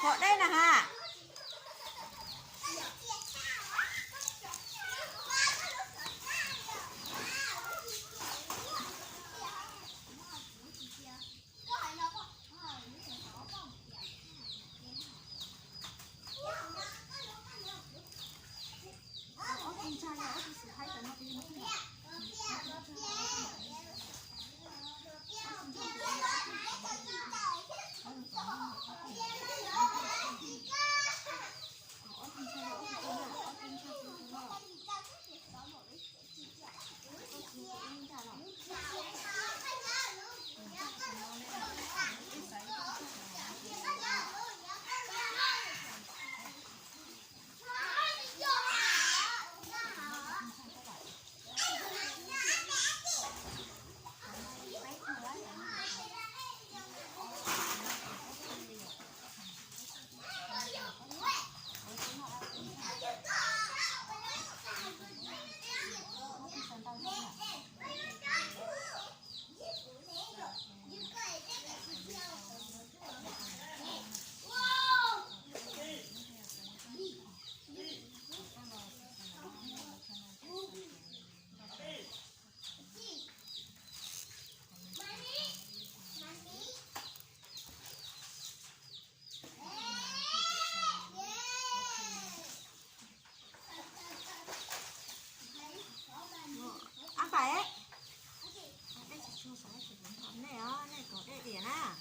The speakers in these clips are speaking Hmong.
Dej na ha. Ab pais, nej os, nej kom dej diam na.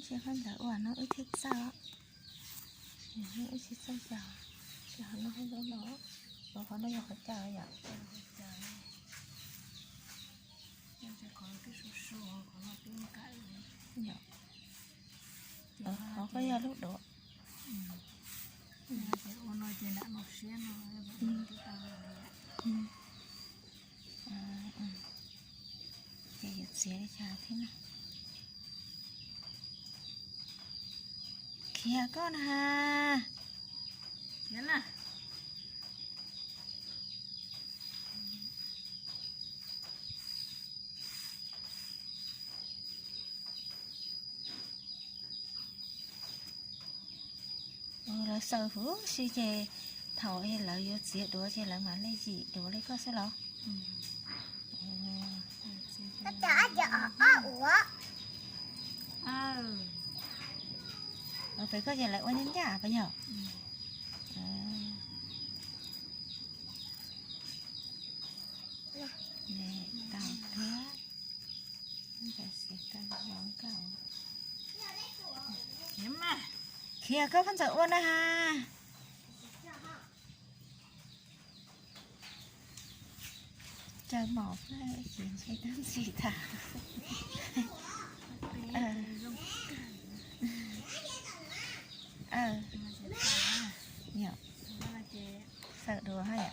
Ces koj ntawd ua no wb thiaj txawj, wb thiaj txawj cog, ces qhov no hais no no, qhov no yog qhov cog yom. Qhov koj yog lub duav. Ces yuav txiav li cas thiab na. Khiav koj na has. Lawv xaws huv si ces thaum lawv yuav txiav duav ces lawv mam li yim duav li koj xwb los? Pem koj ces lawv ua ncaj ncaj puas yog? Tau thiab. Khiav koj, phab ntxawm ua na has. Caw mom ces ntshe twb ntxim tas. Xaws duav ha yom.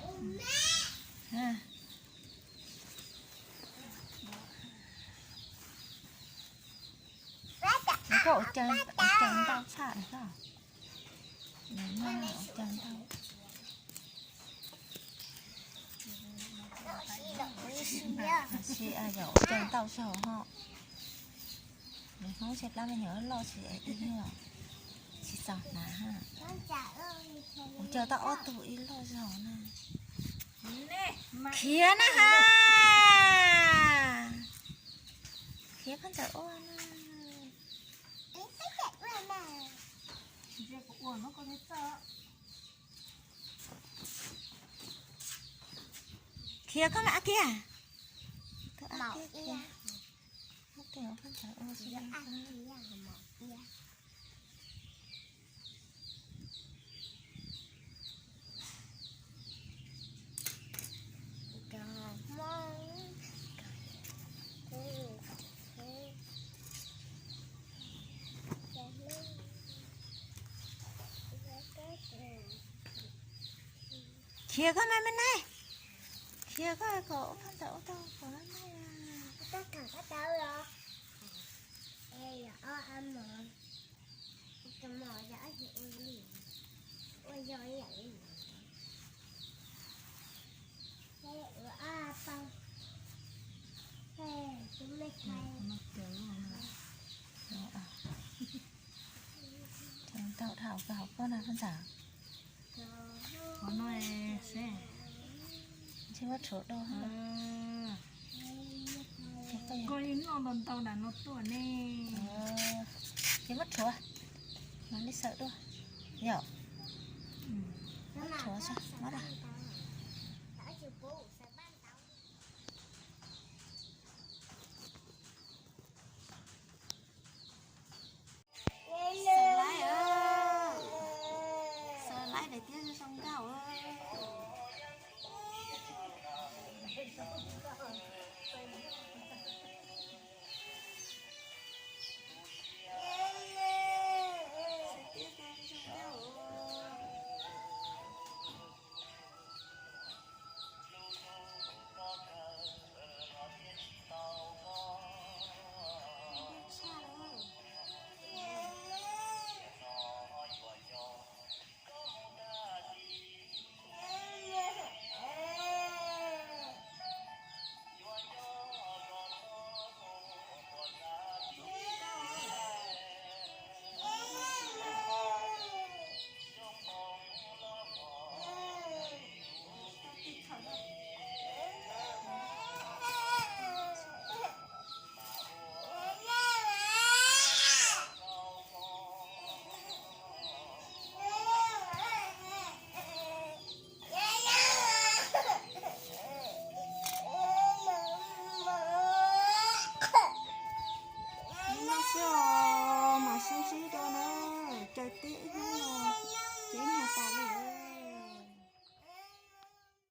Koj ua caw ntau tshaj koj. Ua caw ntau. Ua caw ntau tshaj ho. Nws Hmoob tsis plab me nyuam loj tsis ib nyuag tsis txaus hnav ha. Ua caw tau ob tug ib loj zaug na. Khiav na has. Khiav koj ntawm ua na. Khiav koj mam ab kiag. Khiav koj na me neeg. Khiav koj kom ua phab ntawm ua tau kom no na. Tau dhau koj hauv koj na phab ntxawm. Ntshe muab rhuav dua. Koj yeej noj ntau ntau nram no tuaj ne. Ces muab rhuav, mam li xaws dua. Yom. Muab rhuav, muab da.